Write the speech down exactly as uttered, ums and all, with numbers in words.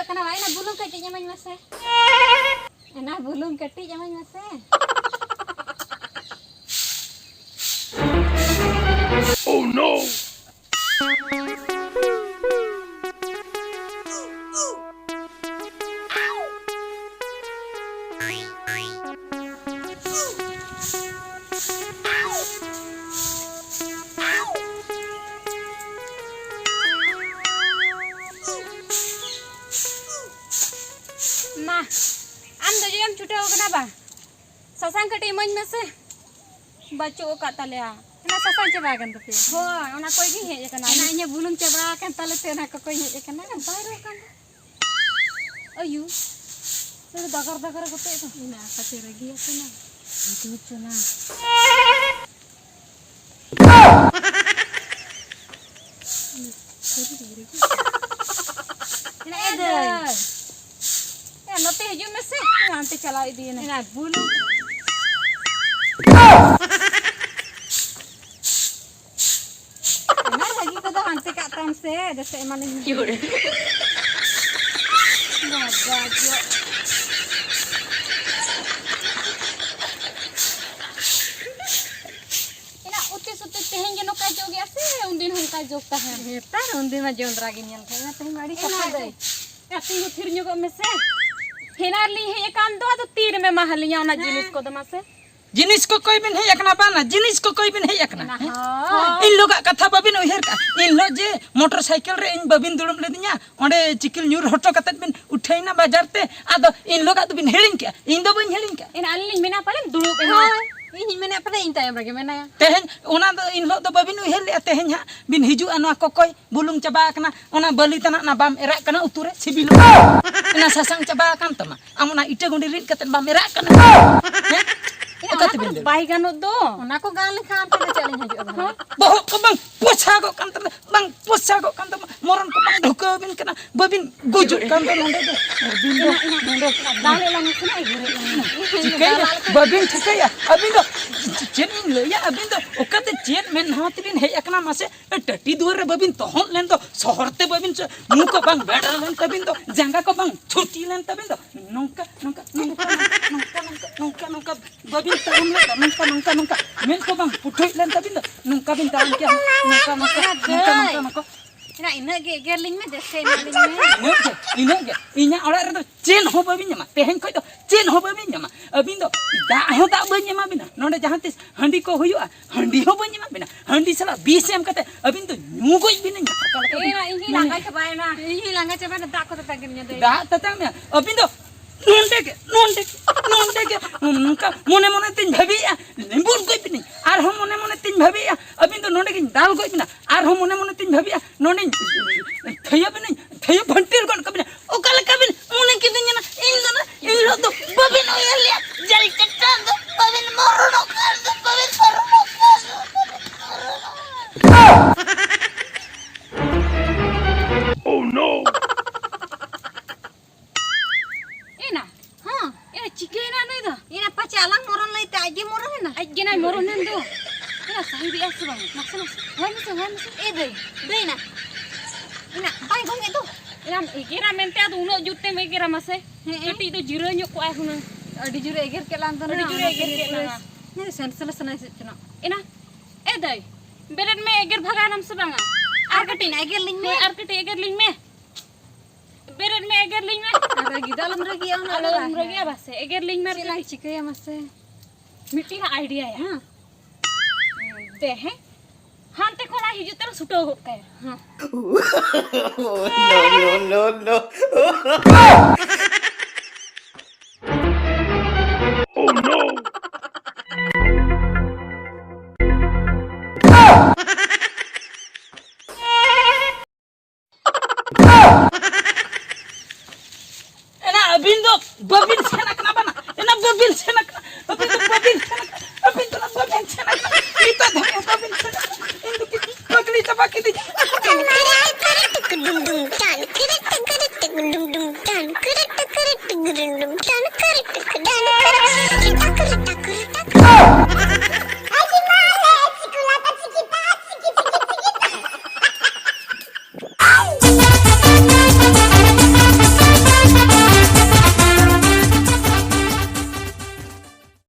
ᱠᱟᱱᱟ ᱵᱟᱭ ᱱᱟ ᱵᱩᱞᱩᱝ ᱠᱟᱹᱴᱤᱡ ᱮᱢᱟᱹᱧ ᱢᱮᱥᱮ᱾ ᱮᱱᱟ ᱵᱩᱞᱩᱝ ᱠᱟᱹᱴᱤᱡ ᱮᱢᱟᱹᱧ ᱢᱮᱥᱮ᱾ ᱢᱟ, ᱟᱢ ᱫᱚ ᱪᱮᱫ ᱮᱢ ᱪᱷᱩᱴᱟᱹᱣ ᱠᱟᱱᱟ ᱵᱟ? ᱥᱟᱥᱟᱝ ᱠᱟᱹᱴᱤᱡ ᱤᱢᱟᱹᱧ ᱢᱮᱥᱮ᱾ ᱵᱟᱹᱪᱩᱜ ᱟᱠᱟᱫ ᱛᱟᱞᱮᱭᱟ᱾ ᱚᱱᱟ ᱥᱟᱥᱟᱝ ᱪᱟᱵᱟ ᱟᱠᱟᱱ ᱛᱟᱯᱮᱭᱟ? ᱦᱳᱭ, ᱚᱱᱟ ᱠᱚᱭ ᱜᱮ ᱦᱮᱡ ᱟᱠᱟᱱᱟ᱾ ᱚᱱᱟ ᱤᱧᱟᱹᱜ ᱵᱩᱞᱩᱝ ᱪᱟᱵᱟ ᱟᱠᱟᱱ ᱛᱟᱞᱮ ᱛᱮ ᱚᱱᱟ ᱠᱚᱠᱚᱭ ᱦᱮᱡ ᱟᱠᱟᱱᱟ᱾ ᱵᱟᱭ ᱨᱚᱲ ᱠᱟᱱ ᱫᱚ᱾ ᱟᱭᱩ, ᱱᱚᱰᱮ ᱫᱟᱜᱟᱨ ᱫᱟᱜᱟᱨ ᱠᱟᱛᱮ ᱫᱚ᱾ ᱚᱱᱟ ᱠᱟᱛᱮ ᱨᱟᱹᱜᱤ ᱟᱠᱟᱱᱟ᱾ ᱵᱩᱡᱷᱟᱹᱣ ᱪᱚ ᱱᱟ᱾ ᱦᱮᱸ, ᱮ ᱫᱟᱹᱭ᱾ ᱮ, ᱱᱚᱛᱮ ᱦᱤᱡᱩᱜ ᱢᱮᱥᱮ᱾ ᱦᱟᱱᱛᱮ ᱪᱟᱞᱟᱣ ᱤᱫᱤᱭᱮᱱᱟ᱾ ᱮᱱᱟ ᱵᱩᱞᱩᱝ᱾ ᱚᱱᱟ ᱨᱟᱹᱜᱤ ᱠᱚᱫᱚ ᱦᱟᱱᱛᱮ ᱠᱟᱜ ᱛᱟᱢ ᱥᱮ, ᱡᱟᱛᱮ ᱮᱢᱟᱱᱤᱧ ᱵᱟᱵᱟ ᱡᱚ᱾ ᱮᱱᱟ ᱩᱛᱤ ᱥᱩᱛᱤ ᱛᱮᱦᱮᱧ ᱜᱮ ᱱᱚᱝᱠᱟ ᱡᱚᱜ ᱜᱮᱭᱟ ᱥᱮ ᱩᱱᱫᱤᱱ ᱦᱚᱸ ᱚᱱᱠᱟ ᱡᱚᱜ ᱛᱟᱦᱮᱸᱱ? ᱱᱮᱛᱟᱨ ᱩᱱᱫᱤᱱ ᱢᱟ ᱡᱚᱸᱫᱽᱨᱟ ᱜᱮ ᱧᱮᱞ ᱛᱟᱦᱮᱸ ᱠᱟᱱᱟ, ᱛᱮᱦᱮᱧ ᱢᱟ ᱟᱹᱰᱤ ᱮᱱᱟ ᱥᱟᱯᱷᱟ ᱫᱟᱹᱭ᱾ ᱮ, ᱛᱤᱸᱜᱩ ᱛᱷᱤᱨ ᱧᱚᱜᱚᱜ ᱢᱮᱥᱮ᱾ ᱯᱷᱮᱱᱟᱨ ᱞᱤᱧ ᱦᱮᱡ ᱟᱠᱟᱱ ᱫᱚ, ᱟᱫᱚ ᱛᱤ ᱨᱮᱢ ᱮᱢᱟ ᱦᱟᱞᱤᱧᱟ ᱚᱱᱟ ᱦᱮᱸ᱾ ᱡᱤᱱᱤᱥ ᱠᱚᱫᱚ ᱢᱟᱥᱮ? ᱡᱤᱱᱤᱥ ᱠᱚ ᱠᱚᱭ ᱵᱤᱱ ᱦᱮᱡ ᱟᱠᱟᱱᱟ, ᱵᱟᱝᱟ, ᱡᱤᱱᱤᱥ ᱠᱚ ᱠᱚᱭ ᱵᱤᱱ ᱦᱮᱡ ᱟᱠᱟᱱᱟ᱾ ᱚᱱᱟ ᱦᱮᱸ? ᱦᱚᱸ᱾ ᱤᱧ ᱞᱚᱜᱟᱜ ᱠᱟᱛᱷᱟ ᱵᱟᱵᱤᱱ ᱩᱭᱦᱟᱹᱨ ᱠᱟᱜᱼᱟ᱾ ᱤᱧ ᱞᱚᱜ ᱡᱮ ᱢᱚᱴᱚᱨ ᱥᱟᱭᱠᱮᱞ ᱨᱮ ᱤᱧ ᱵᱟᱵᱤᱱ ᱫᱩᱲᱩᱵ ᱞᱤᱫᱤᱧᱟ, ᱚᱸᱰᱮ ᱪᱤᱠᱤᱞ ᱧᱩᱨ ᱦᱚᱴᱚ ᱠᱟᱛᱮᱫ ᱵᱤᱱ ᱩᱴᱷᱟᱹᱭᱱᱟ ᱵᱟᱡᱟᱨ ᱛᱮ, ᱟᱫᱚ ᱤᱧ ᱞᱚᱜᱟᱜ ᱫᱚᱵᱤᱱ ᱦᱤᱲᱤᱧ ᱠᱮᱜᱼᱟ, ᱤᱧ ᱫᱚ ᱵᱟᱹᱧ ᱦᱤᱲᱤᱧ ᱠᱟᱜᱼᱟ᱾ ᱮᱱ ᱟᱹᱞᱤᱧ ᱞᱤᱧ ᱢᱮᱱᱟ ᱯᱟᱞᱮᱱ ᱫᱩᱲᱩᱵ ᱮᱱᱟ᱾ ᱦᱳᱭ, ᱤᱧᱤᱧ ᱢᱮᱱᱮᱫ ᱯᱟᱞᱮ ᱤᱧ ᱛᱟᱭᱚᱢ ᱨᱮᱜᱮ ᱢᱮᱱᱟᱭᱟ᱾ ᱛᱮᱦᱮᱧ ᱚᱱᱟ ᱫᱚ ᱤᱱ ᱦᱤᱞᱳᱜ ᱫᱚ ᱵᱟᱹᱵᱤᱱ ᱩᱭᱦᱟᱹᱨ ᱞᱮᱜᱼᱟ, ᱛᱮᱦᱮᱧ ᱦᱟᱸᱜ ᱵᱤᱱ ᱦᱤᱡᱩᱜᱼᱟ ᱱᱚᱣᱟ ᱠᱚᱠᱚᱭ ᱵᱩᱞᱩᱝ ᱪᱟᱵᱟ ᱟᱠᱟᱱᱟ, ᱚᱱᱟ ᱵᱟᱹᱞᱤ ᱛᱟᱱᱟᱜ ᱚᱱᱟ ᱵᱟᱢ ᱮᱨᱟᱜ ᱠᱟᱱᱟ ᱩᱛᱩ ᱨᱮ ᱥᱤᱵᱤᱞᱚᱜᱼᱟ᱾ ᱚᱱᱟ ᱥᱟᱥᱟᱝ ᱪᱟᱵᱟ ᱟᱠᱟᱱ ᱛᱟᱢᱟ, ᱟᱢ ᱚᱱᱟ ᱤᱴᱟᱹ ᱜᱩᱸᱰᱤ ᱨᱤᱫ ᱠᱟᱛᱮᱫ ᱵᱟᱢ ᱮᱨᱟᱜ ᱠᱟᱱᱟ᱾ ᱦᱮᱸ? ᱚᱠᱟ ᱛᱮᱵᱤᱱ ᱫᱟᱹᱲ? ᱵᱟᱭ ᱜᱟᱱᱚᱜ ᱫᱚ᱾ ᱚᱱᱟ ᱠᱚ ᱜᱟᱱ ᱞᱮᱠᱷᱟᱱ ᱟᱯᱮ ᱫᱚ ᱪᱮᱫ ᱞᱤᱧ ᱦᱤᱡᱩᱜᱼᱟ ᱵᱟᱝ? ᱵᱚᱦᱚᱜ ᱠᱚ ᱵᱟᱝ ᱯᱚᱪᱷᱟᱜᱚᱜ ᱠᱟᱱ ᱛᱟᱵᱮᱱᱟ, ᱵᱟᱝ ᱯᱚᱪᱷᱟᱜᱚᱜ ᱠᱟᱱ ᱛᱟᱵᱮᱱᱟ, ᱢᱚᱨᱚᱱ ᱠᱚ ᱵᱟᱝ ᱰᱷᱩᱠᱟᱹᱣ ᱟᱵᱤᱱ ᱠᱟᱱᱟ, ᱵᱟᱹᱵᱤᱱ ᱜᱩᱡᱩᱜ ᱠᱟᱱ ᱫᱚ ᱱᱚᱰᱮ ᱫᱚ᱾ ᱟᱹᱵᱤᱱ ᱫᱚ ᱱᱚᱰᱮ ᱫᱟᱞᱮ ᱞᱟᱝ ᱥᱮ ᱮᱜᱮᱨᱮ ᱞᱟᱝ᱾ ᱪᱤᱠᱟᱹᱭᱟ? ᱵᱟᱹᱵᱤᱱ ᱴᱷᱤᱠᱟᱹᱭᱟ? ᱟᱹᱵᱤᱱ ᱫᱚ ᱪᱮᱫ ᱤᱧ ᱞᱟᱹᱭᱟ? ᱟᱹᱵᱤᱱ ᱫᱚ ᱚᱠᱟᱛᱮ ᱪᱮᱫ ᱢᱮᱫ ᱦᱟᱣ ᱛᱮᱵᱤᱱ ᱦᱮᱡ ᱟᱠᱟᱱᱟ ᱢᱟᱥᱮ? ᱴᱟᱹᱴᱤ ᱫᱩᱣᱟᱹᱨ ᱨᱮ ᱵᱟᱹᱵᱤᱱ ᱛᱚᱦᱚᱫ ᱞᱮᱱ ᱫᱚ, ᱥᱚᱦᱚᱨ ᱛᱮ ᱵᱟᱹᱵᱤᱱ ᱪᱚ-, ᱢᱩ ᱠᱚ ᱵᱟᱝ ᱵᱮᱰᱨᱟ ᱞᱮᱱ ᱛᱟᱹᱵᱤᱱ ᱫᱚ, ᱡᱟᱸᱜᱟ ᱠᱚ ᱵᱟᱝ ᱪᱷᱩᱴᱤ ᱞᱮᱱ ᱛᱟᱹᱵᱤᱱ ᱫᱚ, ᱱᱚᱝᱠᱟ, ᱱᱚᱝᱠᱟ, ᱱᱚᱝᱠᱟ, ᱱᱚᱝᱠᱟ, ᱱᱚᱝᱠᱟ, ᱱᱚᱝᱠᱟ ᱵᱟᱹᱵᱤᱱ ᱛᱟᱲᱟᱢ ᱞᱮᱫᱟ, ᱱᱚᱝᱠᱟ, ᱱᱚᱝᱠᱟ, ᱱᱚᱝᱠᱟ, ᱢᱮᱫ ᱠᱚ ᱵᱟᱝ ᱯᱩᱴᱷᱩᱡ ᱞᱮᱱ ᱛᱟᱹᱵᱤᱱ ᱫᱚ, ᱱᱚᱝᱠᱟ ᱵᱤᱱ ᱛᱟᱲᱟᱢ ᱠᱮᱭᱟ, ᱱᱚᱝᱠᱟ, ᱱᱚᱝᱠᱟ, ᱱᱚᱝᱠᱟ, ᱱᱚᱝᱠᱟ, ᱱᱚᱝᱠᱟ᱾ ᱮᱱᱟ ᱤᱱᱟᱹᱜ ᱜᱮ ᱮᱜᱮᱨ ᱞᱤᱧ ᱢᱮ, ᱡᱟᱹᱥᱛᱤ ᱮᱢᱟ ᱞᱤᱧ ᱢᱮ᱾ ᱤᱱᱟᱹᱜ ᱜᱮ, ᱤᱱᱟᱹᱜ ᱜᱮ᱾ ᱤᱧᱟᱹᱜ ᱚᱲᱟᱜ ᱨᱮᱫᱚ ᱪᱮᱫ ᱦᱚᱸ ᱵᱟᱹᱵᱤᱱ ᱧᱟᱢᱟ, ᱛᱮᱦᱮᱧ ᱠᱷᱚᱡ ᱫᱚ ᱪᱮᱫ ᱦᱚᱸ ᱵᱟᱹᱵᱤᱱ ᱧᱟᱢᱟ᱾ ᱟᱹᱵᱤᱱ ᱫᱚ ᱫᱟᱜ ᱦᱚᱸ ᱫᱟᱜ ᱵᱟᱹᱧ ᱮᱢᱟ ᱵᱤᱱᱟ, ᱱᱚᱰᱮ ᱡᱟᱦᱟᱸ ᱛᱤᱥ ᱦᱟᱺᱰᱤ ᱠᱚ ᱦᱩᱭᱩᱜᱼᱟ, ᱦᱟᱺᱰᱤ ᱦᱚᱸ ᱵᱟᱹᱧ ᱮᱢᱟ ᱵᱤᱱᱟ᱾ ᱦᱟᱺᱰᱤ ᱥᱟᱞᱟᱜ ᱵᱤᱥ ᱮᱢ ᱠᱟᱛᱮ ᱟᱹᱵᱤᱱ ᱫᱚ ᱧᱩ ᱜᱚᱡ ᱵᱤᱱᱟᱹᱧ᱾ ᱚᱠᱟ ᱞᱮᱠᱟ ᱵᱤᱱ ᱮ, ᱤᱧ ᱦᱚᱸᱧ ᱢᱚᱱᱮ- ᱞᱟᱸᱜᱟ ᱪᱟᱵᱟᱭᱮᱱᱟ, ᱤᱧ ᱦᱚᱸᱧ ᱞᱟᱸᱜᱟ ᱪᱟᱵᱟᱭᱮᱱᱟ, ᱫᱟᱜ ᱠᱚᱫᱚ ᱛᱟᱸᱜᱤᱧ ᱧᱚᱜ ᱫᱟᱹᱭ᱾ ᱫᱟᱜ ᱛᱮᱛᱟᱝ ᱢᱮᱭᱟ ᱟᱹᱵᱤᱱ ᱫᱚ᱾ ᱱᱚᱸᱰᱮ ᱜᱮ, ᱱᱚᱸᱰᱮ ᱜᱮ, ᱱᱚᱝᱠᱟ ᱢᱚᱱᱮ ᱢᱚᱱᱮ ᱛᱤᱧ ᱵᱷᱟᱹᱵᱤᱭᱮᱜᱼᱟ, ᱞᱤᱸᱵᱩᱱ ᱜᱚᱡ ᱵᱤᱱᱟᱹᱧ᱾ ᱟᱨᱦᱚᱸ ᱢᱚᱱᱮ ᱢᱚᱱᱮ ᱛᱤᱧ ᱵᱷᱟᱹᱵᱤᱭᱮᱜᱼᱟ, ᱟᱹᱵᱤᱱ ᱫᱚ ᱱᱚᱸᱰᱮ ᱜᱤᱧ ᱫᱟᱞ ᱜᱚᱡ ᱵᱤᱱᱟ᱾ ᱟᱨᱦᱚᱸ ᱢᱚᱱᱮ ᱢᱚᱱᱮ ᱛᱤᱧ ᱵᱷᱟᱹᱵᱤᱭᱮᱜᱼᱟ, ᱱᱚᱸᱰᱮᱧ ᱛᱷᱟᱹᱭᱟᱹ ᱵᱤᱱᱟᱹᱧ, ᱛᱷᱟᱹᱭᱟᱹ ᱵᱷᱟᱹᱱᱴᱤᱞ ᱜᱚᱫ ᱠᱟᱵᱤᱱᱟ᱾ ᱚᱠᱟ ᱞᱮᱠᱟ ᱵᱤᱱ ᱢᱚᱱᱮ ᱠᱤᱫᱤᱧᱟ ᱱᱟ? ᱤᱧ ᱫᱚ ᱱᱟ, ᱤᱧ ᱦᱤᱞᱳᱜ ᱫᱚ ᱵᱟᱹᱵᱤᱱ ᱩᱭᱦᱟᱹᱨ ᱞᱮᱜᱼᱟ᱾ ᱡᱟᱹᱞᱤ ᱪᱟᱹᱴᱟᱹᱱ ᱫᱚ ᱵᱟᱹᱵᱤᱱ ᱢᱚᱨᱚᱱᱚᱜ ᱠᱟᱱ ᱫᱚ, ᱵᱟᱹᱵᱤᱱ ᱢᱚᱨᱚᱱᱚᱜ ᱠᱟᱱ ᱫᱚ, ᱵᱟᱹᱵᱤᱱ ᱢᱚᱨᱚᱱᱚᱜ ᱠᱟᱱ ᱫᱚ᱾ Oh no! ᱮᱱᱟ᱾ ᱦᱚᱸ᱾ ᱮ, ᱪᱤᱠᱟᱹᱭᱮᱱᱟ ᱱᱩᱭ ᱫᱚ? ᱮᱱᱟ ᱯᱟᱪᱮ ᱟᱞᱟᱝ ᱢᱚᱨᱚᱱ ᱞᱟᱹᱭᱛᱮ ᱟᱡ ᱜᱮ ᱢᱚᱨᱚᱱ ᱮᱱᱟ᱾ ᱟᱡ ᱜᱮ ᱱᱟᱭ ᱢᱚᱨᱚᱱ ᱮᱱ ᱫᱚ᱾ ᱮᱱᱟ ᱥᱟᱹᱦᱤ ᱵᱮᱜᱼᱟ ᱥᱮ ᱵᱟᱝ? ᱱᱟᱥᱮ ᱱᱟᱥᱮ᱾ ᱦᱳᱭ ᱢᱮᱥᱮ, ᱦᱳᱭ ᱢᱮᱥᱮ᱾ ᱮ ᱫᱟᱹᱭ, ᱫᱟᱹᱭ ᱱᱟ᱾ ᱮᱱᱟ ᱵᱟᱭ ᱜᱚᱝ ᱮᱫ ᱫᱚ᱾ ᱮᱱᱟᱢ ᱮᱜᱮᱨᱟ ᱢᱮᱱᱛᱮ ᱟᱫᱚ ᱩᱱᱟᱹᱜ ᱡᱩᱛ ᱛᱮᱢ ᱮᱜᱮᱨᱟ ᱢᱟᱥᱮ? ᱦᱮᱸ, ᱮ᱾ ᱠᱟᱹᱴᱤᱡ ᱫᱚ ᱡᱤᱨᱟᱹ ᱧᱚᱜ ᱠᱚᱜᱼᱟᱭ ᱦᱩᱱᱟᱹᱝ᱾ ᱟᱹᱰᱤ ᱡᱳᱨᱮ ᱮᱜᱮᱨ ᱠᱮᱫ ᱞᱟᱝ ᱫᱚ ᱟᱹᱰᱤ ᱱᱟ, ᱡᱳᱨᱮ ᱚᱱᱟᱛᱮ ᱮᱜᱮᱨ ᱠᱮᱫ ᱯᱩᱨᱟᱹ ᱞᱟᱝᱟ᱾ ᱦᱮᱸ, ᱥᱮᱱ ᱥᱮᱱ ᱥᱮᱱ ᱥᱮᱱ ᱥᱮᱱ᱾ ᱮᱱᱟ, ᱮ ᱫᱟᱹᱭ, ᱵᱮᱨᱮᱫ ᱢᱮ, ᱮᱜᱮᱨ ᱵᱷᱟᱜᱟᱣ ᱮᱱᱟᱢ ᱥᱮ ᱵᱟᱝᱟ? ᱟᱨ ᱠᱟᱹᱴᱤᱡ ᱱᱟ ᱮᱜᱮᱨ ᱞᱤᱧ ᱢᱮ᱾ ᱦᱳᱭ, ᱟᱨ ᱠᱟᱹᱴᱤᱡ ᱮᱜᱮᱨ ᱞᱤᱧ ᱢᱮ᱾ ᱵᱮᱨᱮᱫ ᱢᱮ, ᱮᱜᱮᱨ ᱞᱤᱧ ᱢᱮ᱾ ᱟᱨ ᱨᱟᱹᱜᱤ ᱫᱚ ᱟᱞᱚᱢ ᱨᱟᱹᱜᱤᱭᱟ, ᱚᱱᱟ ᱟᱞᱚᱢ ᱫᱚ ᱨᱟᱹᱜᱤᱭᱟ ᱵᱟᱥᱮ, ᱮᱜᱮᱨ ᱞᱤᱧ ᱢᱮ ᱟᱨ ᱪᱮᱫ ᱞᱟᱝ ᱠᱟᱹᱴᱤᱡ᱾ ᱪᱤᱠᱟᱹᱭᱟ ᱢᱟᱥᱮ? ᱢᱤᱫᱴᱤᱡ ᱟᱭᱰᱤᱭᱟᱭᱟ᱾ ᱦᱮᱸ᱾ ᱫᱮ, ᱦᱮᱸ? ᱦᱟᱱᱛᱮ ᱠᱷᱚᱱ ᱟᱡ ᱦᱤᱡᱩᱜ ᱛᱮᱞᱮ ᱥᱩᱴᱟᱹᱣ ᱜᱚᱫ ᱠᱟᱭᱟ᱾ ᱦᱮᱸ᱾ No, no, no, no.